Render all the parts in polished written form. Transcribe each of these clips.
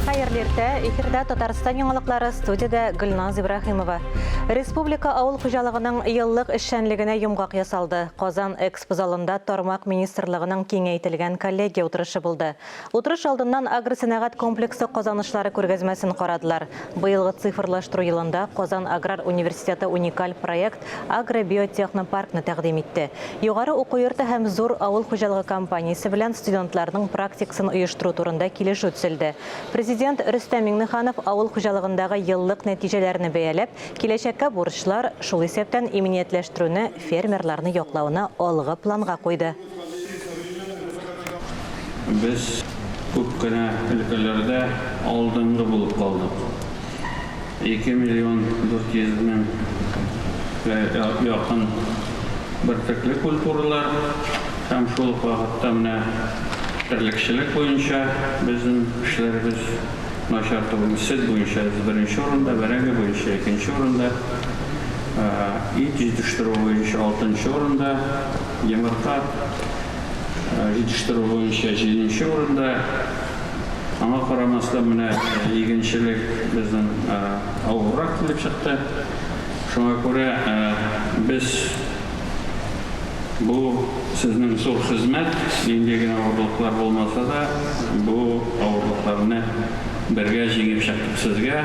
Хәерле иртә. Эфирда Татарстан яңалыклары студиядә Гөлназ Ибраһимова. Республика авыл хуҗалыгының еллык эшчәнлегенә йомгак ясалды. Казан Экспо залында тармак министрлыгының киңәйтелгән коллегия утырышы булды. Утырыш алдыннан агросәнәгать комплексы казанышлары күргәзмәсен карадылар. Быелгы цифрлаштыру елында Казан аграр университеты уникаль проект Агробиотехнопаркны тәкъдим итте. Югары уку йорты һәм зур авыл хуҗалыгы компаниясе белән студентларның практикасын оештыру турында килешү төзелде. Президент Рөстәм Миңнеханов авыл хуҗалыгындагы еллык нәтиҗәләрне бәяләп, киләчәккә бурычлар, шул исәптән иминиятләштерүне, фермерларны яклауны алгы планга куйды. Без күп кенә өлкәләрдә алдынгы булып калдык. 2 миллион 400 меңгә якын бөртекле культуралар һәм шул ук вакытта менә терлекчелек буенча безнең эшләребез начар түгел. Сөт буенча без беренче урында, бәрәңге буенча икенче урында, ит җитештерү буенча алтынчы урында. Йомырка җитештерү буенча җиденче урында. Аңа карамастан, менә игенчелек безнең авыррак килеп чыкты. Шуңа күрә без бу сезнең зур хезмәт, нинди генә авырлыклар булмаса да, бу авырлыкларны бергә җиңеп чыктык. Сезгә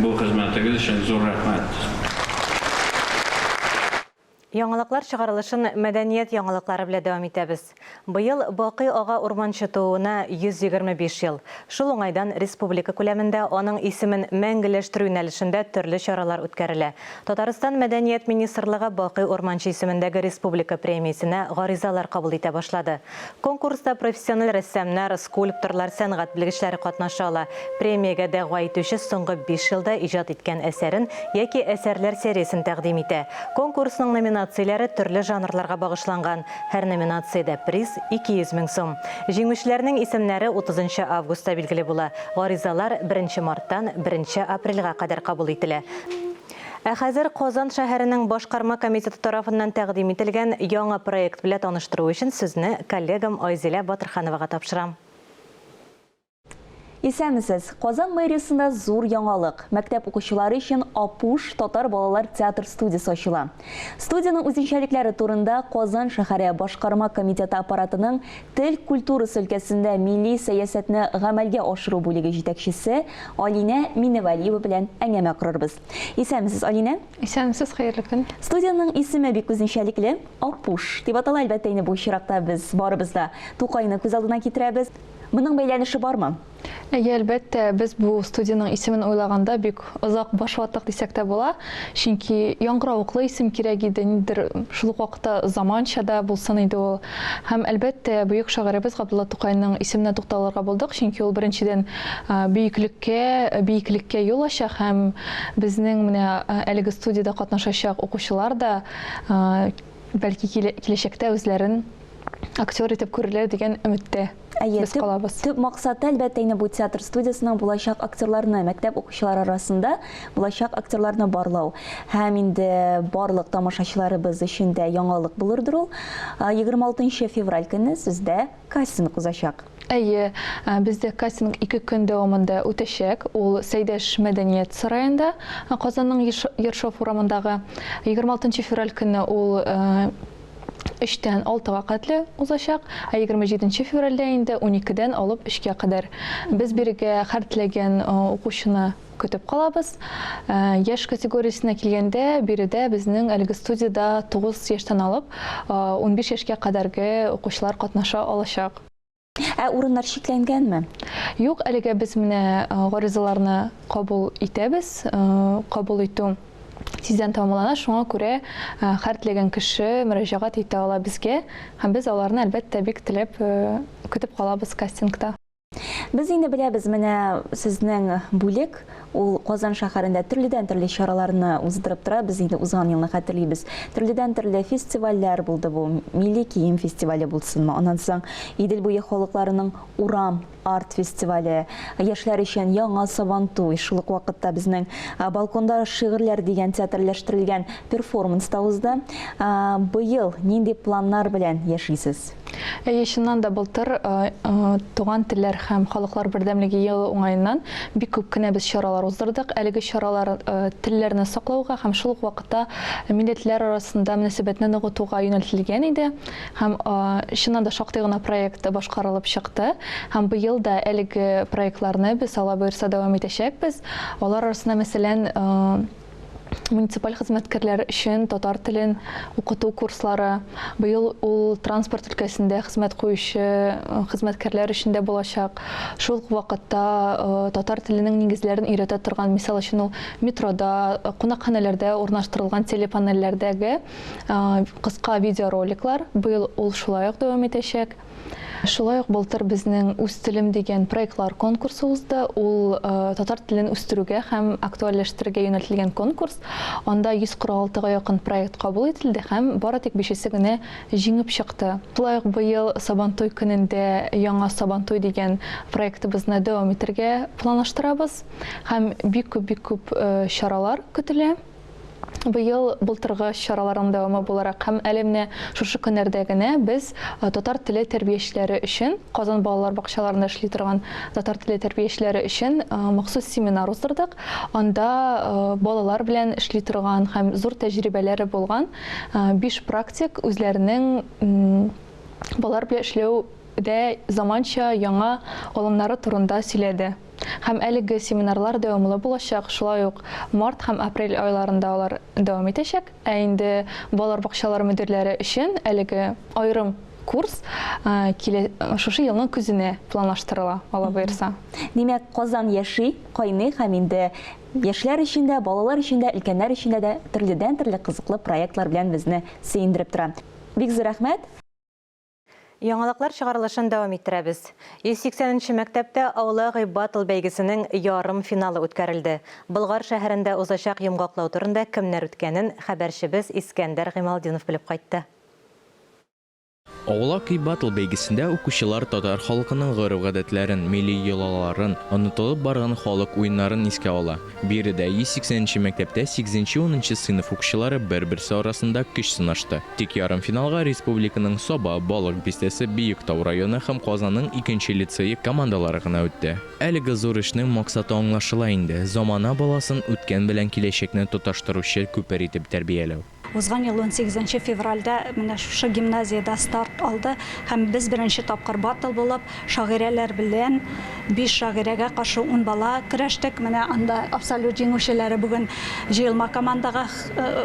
бу хезмәтегез өчен зур рәхмәт. Яңалыклар чыгарылышын мәдәният яңалыклары белән дәвам итәбез. Быел Бакый ага Урманчы тууына 125 ел. Шул уңайдан республика күләмендә аның исемен мәңгеләштерү юнәлешендә төрле чаралар үткәрелә. Татарстан Мәдәният министрлыгы Бакый Урманче исемендәге республика премиясенә гаризалар кабул итә башлады. Конкурста профессиональ рәссамнар, скульпторлар, сәнгать белгечләре катнаша ала. Премиягә дәгъва итүче соңгы биш елда иҗат иткән әсәрен яки әсәрләр сериясен тәкъдим итә. Конкурсның номинацияләре төрле жанрларга багышланган. Һәр номинациядә приз, 200 мең сум. Җиңүчеләрнең исемнәре 30 августта билгеле була. Гаризалар беренче марттан беренче апрельгә кадәр кабул ителә. Ә хәзер Казан шәһәренең Башкарма комитеты тарафыннан тәкъдим ителгән яңа проект белә таныштыру өчен сүзне коллегам Айзилә Батырхановага тапшырам. Исәнмесез! Казан мэриясендә зур яңалык, мәктәп укучылары өчен Апуш татар балалар театр студиясе ачыла. Студиянең үзенчәлекләре турында Казан шәһәре Башкарма комитеты аппаратының тел культурасы өлкәсендә милли сәясәтне гамәлгә ашыру бүлеге җитәкчесе Алинә Минневәлиева белән әңгәмә корырбыз. Исәнмесез, Алинә. Исәнмесез, хәерле көн. Студиянең исеме бик үзенчәлекле, Апуш дип атала. Әлбәттә инде бу очракта без барыбыз да Тукайны күз алдына китерәбез. Моның бәйләнеше бармы? Әйе, әлбәттә, без бу студиянең исемен уйлаганда бик озак баш ваттык дисәк тә була. Чөнки яңгыравыклы исем кирәк иде, ниндидер шул ук вакытта заманча да булсын иде ул. Һәм, әлбәттә, бөек шагыйребез Габдулла Тукайның исеменә тукталырга булдык, чөнки ул, беренчедән, бөеклеккә, биеклеккә юл ача һәм безнең менә әлеге студиядә катнашачак укучылар да, бәлки, киләчәктә үзләрен актер итеп күрерләр дигән өметтә Әйе, без төп, калабыз. төп максаты, әлбәттә, инде бу театр студиясенең булачак актерларны, мәктәп укучылары арасында булачак актерларны барлау. Һәм инде барлык тамашачыларыбыз өчен дә яңалык булырдыр ул. 26 февраль көнне сездә кастинг узачак. Әйе, бездә кастинг ике көн дәвамында үтәчәк. Ул Сәйдәш мәдәният сараенда, Казанның Ершов урамындагы. 26 февраль көнне ул өчтән алтыга кәтле узачак, ә 27 февральдә инде уникедән алып өчкә кадәр. Без бирегә һәр теләгән укучыны көтеп калабыз. Яшь категориясенә килгәндә, биредә безнең әлеге студиядә 9 яшьтән алып 15 яшькә кадәрге укучылар катнаша алачак. Ә урыннар чикләнгәнме? Юк, әлегә без менә гаризаларны кабул итәбез. Кабул итү тиздән тәмамлана, шуңа күрә һәр теләгән кеше мөрәҗәгать итә ала безгә, һәм без аларны, әлбәттә, бик теләп көтеп калабыз кастингта. Без инде беләбез, менә сезнең бүлек, ул Казан шәһәрендә төрледән-төрле чараларны уздырып тора. Без инде узган елны хәтерлибез. Төрледән-төрле фестивальләр булды бу. Милли кием фестивале булсынмы, аннан соң Идел буе халыкларының урам арт-фестивале, яшьләр өчен яңа Сабантуй, шул ук вакытта безнең Балконда шигырьләр дигән театрләштерелгән перформанс та узды. Быел нинди планнар белән яшисез? Әйе, чыннан да былтыр Туган телләр һәм халыклар бердәмлеге елы уңаеннан бик күп кенә без чаралар уздырдык. Әлеге чаралар телләрне саклауга һәм шул ук вакытта милләтләр арасында мөнәсәбәтне ныгытуга юнәлтелгән иде. Һәм чыннан да шактый гына проект башкарылып чыкты. Һәм быел да әлеге проектларны без, Алла боерса, дәвам итәчәкбез. Алар арасында, мәсәлән, муниципаль хезмәткәрләр өчен татар телен укыту курслары. Быел ул транспорт өлкәсендә хезмәт куючы э, хезмәткәрләр өчен дә булачак. Шул ук вакытта э, татар теленең нигезләрен өйрәтә торган, мисал өчен, ул метрода, э, кунакханәләрдә урнаштырылган телепанельләрдәге кыска видеороликлар. Быел ул шулай ук дәвам итәчәк. Шулай ук былтыр безнең Үз телем дигән проектлар конкурсы узды. Ул татар телен үстерүгә һәм актуальләштерергә юнәлтелгән конкурс. Анда 146 га якын проект кабул ителде һәм бары тик бишесе генә җиңеп чыкты. Шулай ук быел Сабантуй көнендә Яңа Сабантуй дигән проектыбызны дәвам итәргә планлаштырабыз. Һәм бик күп-бик күп чаралар көтелә. Быел былтыргы чараларның дәвамы буларак һәм әле менә шушы көннәрдә генә без татар теле тәрбиячеләре өчен, Казан балалар бакчаларында эшли торган татар теле тәрбиячеләре өчен махсус семинар уздырдык. Анда балалар белән эшли торган һәм зур тәҗрибәләре булган биш практик үзләренең балалар белән эшләүдә заманча яңа алымнары турында сөйләде. Һәм әлеге семинарлар дәвамлы булачак, шулай ук март һәм апрель айларында алар дәвам итәчәк. Ә инде балалар бакчалары мөдирләре өчен әлеге аерым курс килә, шушы елның көзенә планлаштырыла, Алла боерса. Димәк, Казан яши, кайный һәм инде яшьләр өчен дә, балалар өчен дә, өлкәннәр өчен дә төрледән-төрле кызыклы проектлар белән безне сөендереп тора. Бик зур рәхмәт! Яңалыклар чыгарылышын дәвам иттерәбез. 180 нче мәктәптә Аулак өй баттл бәйгесенең ярым финалы үткәрелде. Болгар шәһәрендә узачак йомгаклау турында кемнәр үткәнен хәбәрчебез Искәндәр Гыймалтдинов белеп кайтты. Аулак өй баттл бәйгесендә укучылар татар халкының гореф-гадәтләрен, милли йолаларын, онытылып барган халык уеннарын искә ала. Биредә 180 нче мәктәптә сигезенче-унынчы сыйныф укучылары бер-берсе арасында көч сынашты. Тик ярымфиналга республиканың Саба, Балык Бистәсе, Биектау районы һәм Казанның икенче лицее командалары гына үтте. Әлеге зур эшнең максаты аңлашыла инде, замана баласын үткән белән киләчәкне тоташтыручы күпер итеп тәрбияләү. Узган ел унсигезенче февральдә менә шушы гимназиядә старт алды һәм без беренче тапкыр баттл булып, шагыйрәләр белән биш шагыйрәгә каршы ун бала көрәштек. Менә анда абсолют җиңүчеләре бүген җыелма командага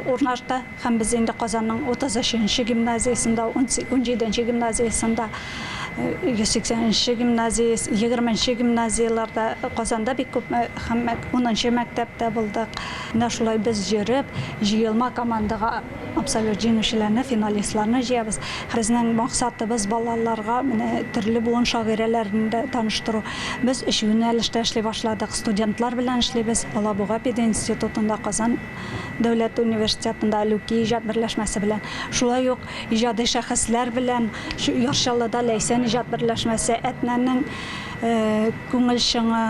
урнашты һәм без инде Казанның 33 нче гимназиясендә, унҗиденче гимназиясендә, 180 нче гимназиясе, егерменче гимназияләрдә, Казанда бик күп һәм унынчы мәктәптә булдык. Менә шулай без йөреп, җыелма командага абсолют җиңүчеләрне, финалистларны җыябыз. Безнең максатыбыз, балаларга менә төрле буын шагыйрәләрен дә таныштыру. Без өч юнәлештә эшли башладык. Студентлар белән эшлибез, Алабуга пединститутында, Казан дәүләт университетында, Әлүки иҗат берләшмәсе белән. Шулай ук иҗади шәхесләр белән, Яр Чаллыда Ләйсән иҗат берләшмәсе, Әтнәнең Күңел чыңы,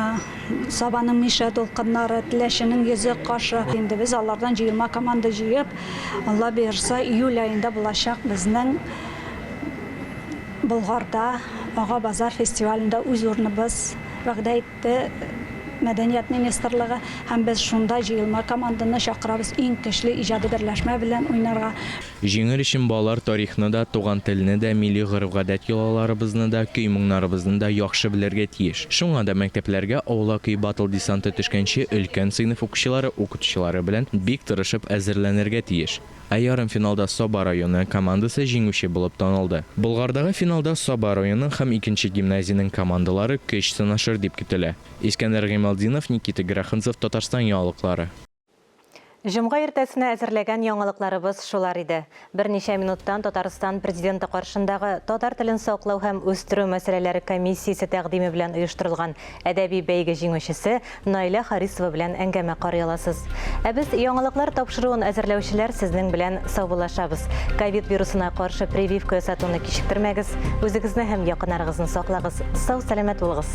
Сабаның Мишә дулкыннары, Теләченең Йөзек кашы. Инде без алардан җыелма команда җыеп, Алла боерса, июль аенда булачак безнең Болгарда Ага базар фестивалендә үз урыныбыз вәгъдә итте Мәдәният министрлыгы һәм без шунда җыелма команданы чакырабыз иң көчле иҗади берләшмә белән уйнарга. Җиңер өчен балалар тарихны да, туган телне дә, милли гореф-гадәт йолаларыбызны да, көй-моңнарыбызны да яхшы белергә тиеш. Шуңа да мәктәпләргә Аулак өй баттл десанты төшкәнче өлкән сыйныф укучылары укытучылары белән бик тырышып әзерләнергә тиеш. Ә ярымфиналда Саба районы командасы җиңүче булып танылды. Болгардагы финалда Саба районының һәм икенче гимназиянең командалары көч сынашыр дип көтелә. Искәндәр Гыймалтдинов, Никита Граханцев, Татарстан яңалыклары. Җомга иртәсенә әзерләгән яңалыкларыбыз шулар иде. Берничә минуттан Татарстан Президенты каршындагы татар телен саклау һәм үстерү мәсьәләләре комиссиясе тәкъдиме белән оештырылган әдәби бәйге җиңүчесе Наилә Харисова белән әңгәмә карый аласыз. Ә без яңалыклар тапшыруын әзерләүчеләр сезнең белән саубуллашабыз. Ковид вирусына каршы прививка ясатуны кичектермәгез, үзегезне һәм якыннарыгызны саклагыз, сау-сәламәт булыгыз!